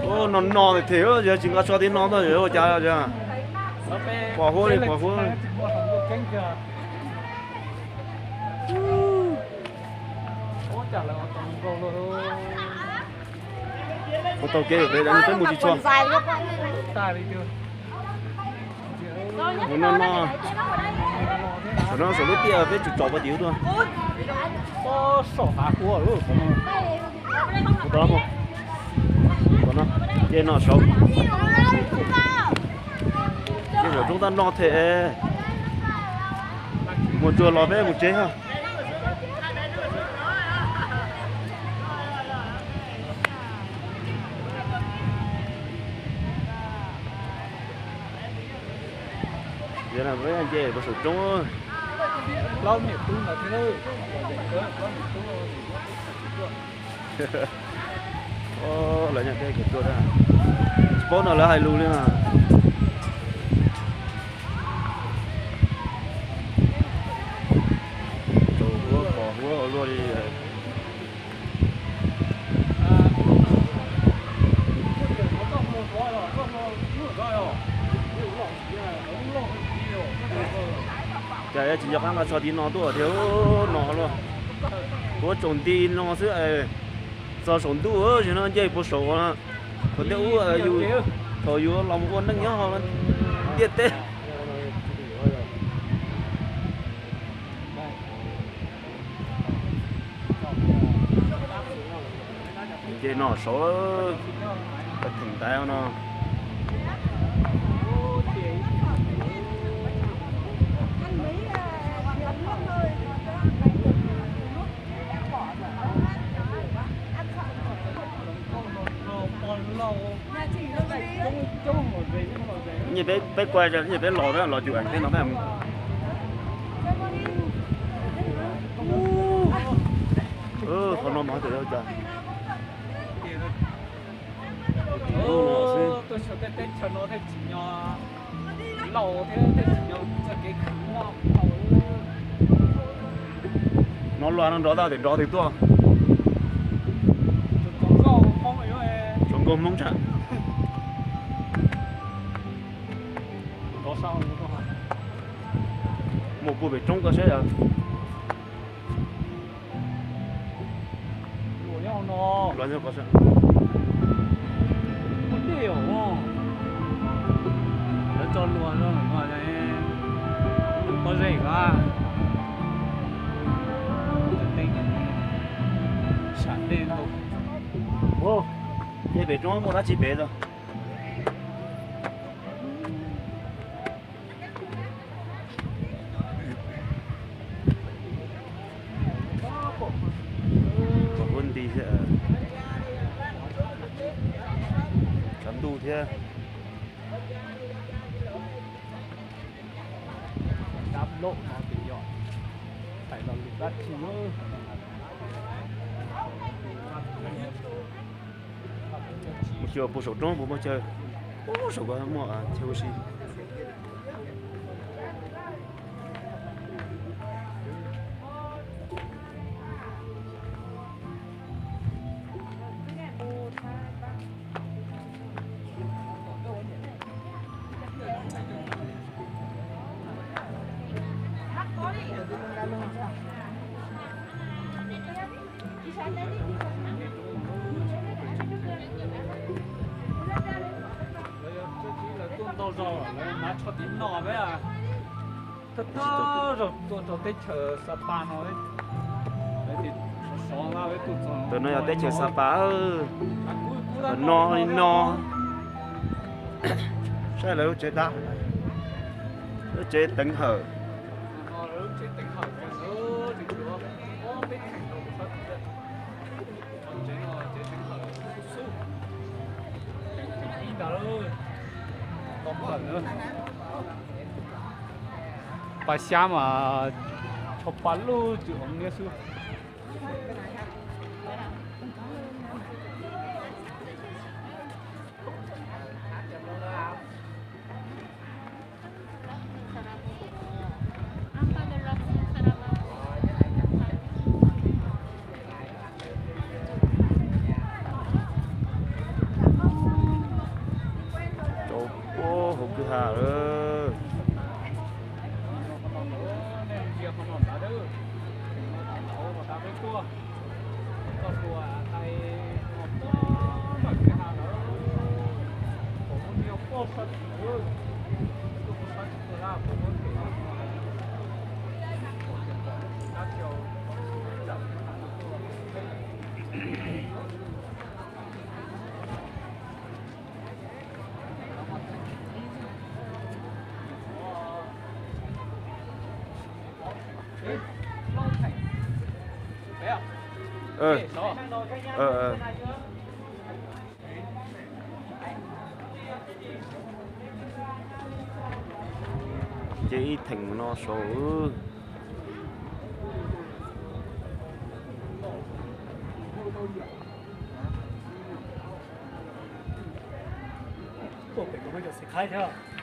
No no them, yog tsis nqa so tim no tuaj yuav ua cas os. Pos huab li, pos huab li. Ua tau kev peb mus tsis tshua. Mus no no, saum no saum lub tiaj peb tsum tsom pov tim ub tuaj. Nce no saud, nce saum roob tab no them. Mus tsuag los peb mus tsev os. Yog no peb nce puag saum roob. Lawv nyob teb kev tuaj, tsis paub no lawv hais lus li mas. Tsaus huab pos huab ua luaj li. Cas tsis nco qab nqa so tim no tuaj thiab no luaj. Huab tsaus nti no xwb, txog saum ntuj, zaum no nce puag saum, qhov tiaj ub, yus thaum yus los mus ua neej nyob hauv ntiaj teb. Nce no saud, theem ntaiv no. Nyiaj peb, peb kuaj, nyiaj peb los, los cuj eev peb no peb mus. Qhov no mas hais tias yog cas. Tuaj xyuas tej teb chaws no thiaj tsim nyog lauj thiab thiaj tsim nyog txoj kev khwv noj haus. No luaj no nrov tab tom nrov twg tuaj. Tsuas nkauj Hmoob tshaj. Mus puag pem roob koj saib os. Luag nyob no. Luag nyob ko saib. Lawv tso luag no, pob zeb ko. Sam dej ntau. Nce pem roob muaj dab tsi pem tau. Huab nti thiab, tshav ntuj thiab. Dab loj no ces yog tais los lus dab tsi. Mus xyuas puag saum roob puas muaj chaw. Ub, saum ko muaj chaw ua si. Lawv tuaj ntau zaus lawv hnav tsho tiv no peb. Thawj thawj zaug tuaj rau teb chaws Sapa no, sov sov peb tuaj txog. Ntawm no yog teb chaws Sapa, no li no. Saib lawv lub tsev dab, lub tsev teev hawm. Pas xyab mas tsho pa lub tswm hauv niab xwb. Ha lawm. Ces ib theem no saud. Tuaj pem kuv muaj cov xim khaib thiab.